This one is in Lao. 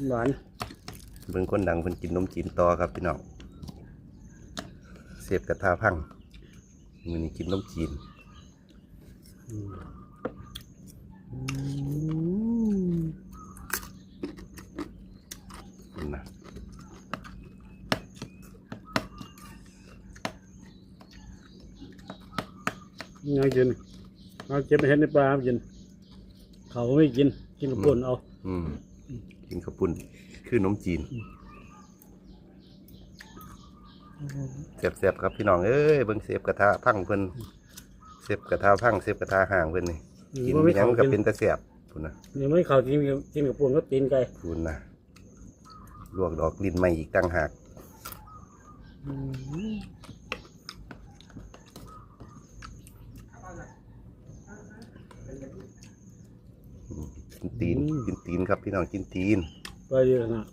ຫວານ ເບິ່ງຄົນດັງເພິ່ນກິນໜົມຈີນຕໍ່ຄັບພີ່ນ້ອງ ເຊຟກະທະພັງ ມື້ນີ້ກິນໜົມຈີນ ອືມ ອືມ ນະ ຍັງກິນ ເອົາເກັບເຫັດໃນປ່າເອົາກິນ ເຂົາບໍ່ມີກິນ ກິນກັບປຸ້ນເອົາ ອືມ ກິນກັບປຸ້ນ ຄືໜົມຈີນ ອືມ ແຊບໆ ຄັບພີ່ນ້ອງເອີຍ ເບິ່ງເຊຟກະທະພັງເພິ່ນ ເຊຟກະທະພັງ ເຊຟກະທະຮ້າງເພິ່ນນີ້ ອືມ ກິນ ບໍ່ມີ ຫຍັງ ເຂົ້າ ກໍ ກິນ ເປັນຕາແຊບພຸ້ນນະ ນີ້ມັນເຂົ້າກິນ ກິນກັບປຸ້ນກັບຕີນໄກ່ ພຸ້ນນະ ລວກດອກ ລີ້ນໄມ້ອີກຕ່າງຫາກ ອືມ ກິນຕີນ ອືມ ກິນຕີນຄັບພີ່ນ້ອງ ກິນຕີນ ໄປດີຂະໜາດ